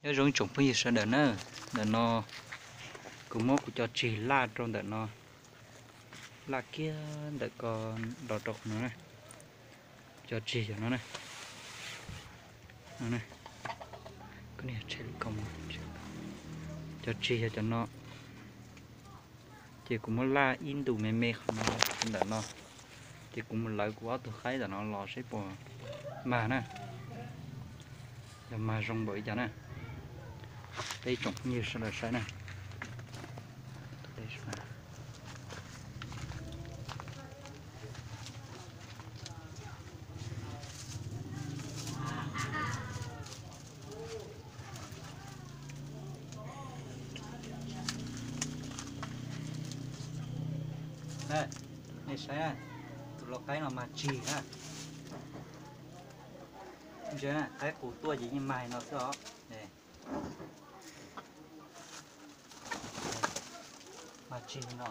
Nyob zoo ib tsoom phooj ywg sawv daws na, ntawm no kuv muab kuv cov tsig laj rau ntawm no, laj kiag ntawm ko los rau qhov no na, cov tsig yog no na, cov tsig yog cov no, ces kuv muab laj ib ntus me me qhov no rau ntawm no, ces kuv mus lawv kuv ob tug qaib ntawm no los seb puas mag na, yog mag zoo npaum li cas na, peb ib tsoom phooj ywg sawv daws saib na. Nej saib, tus lau qaib no mag tsig na. Ntsia, qaib qus tuaj ces yeej mag li no xwb os. Mag tsig li no.